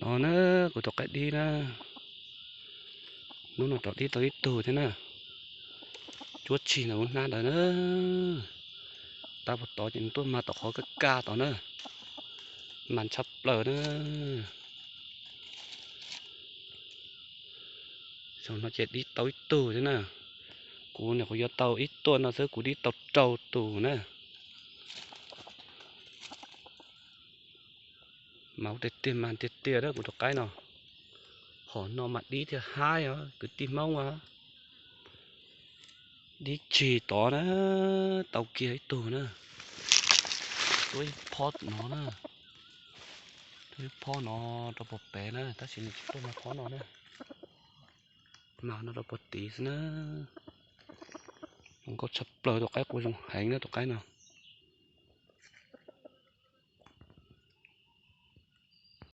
No na, kuv tus qaib dib na, hnub no rov dib tau ib tug thiab na. Cuab tsis ntawm lub hnab ntawd na, tau puag tod ces nws tuaj mag tom qhov kaj kaj tod na, mag tshaj plaws na. Xyoo no ces dib tau ib tug thiab na. Kuv nyuam qhuav yuav tau ib tuaj no xwb kuv dib tau rau tus na. Mas ua tiag tiag mas tiag tiag na kuv tus qaib no. Hom no mas dib thiaj haib os kwv tij Hmoob a. Dib tsis tod na, tau kiag ib tug na. Tuaj ib phob no na, tuaj ib phob no rau puag pem na, tab sis nws tsis tuaj mag phob no na. Mag no rau puag tid xwb na. Zoo nkauj tshaj plaws, tus qaib quas zoo heev na tus qaib no.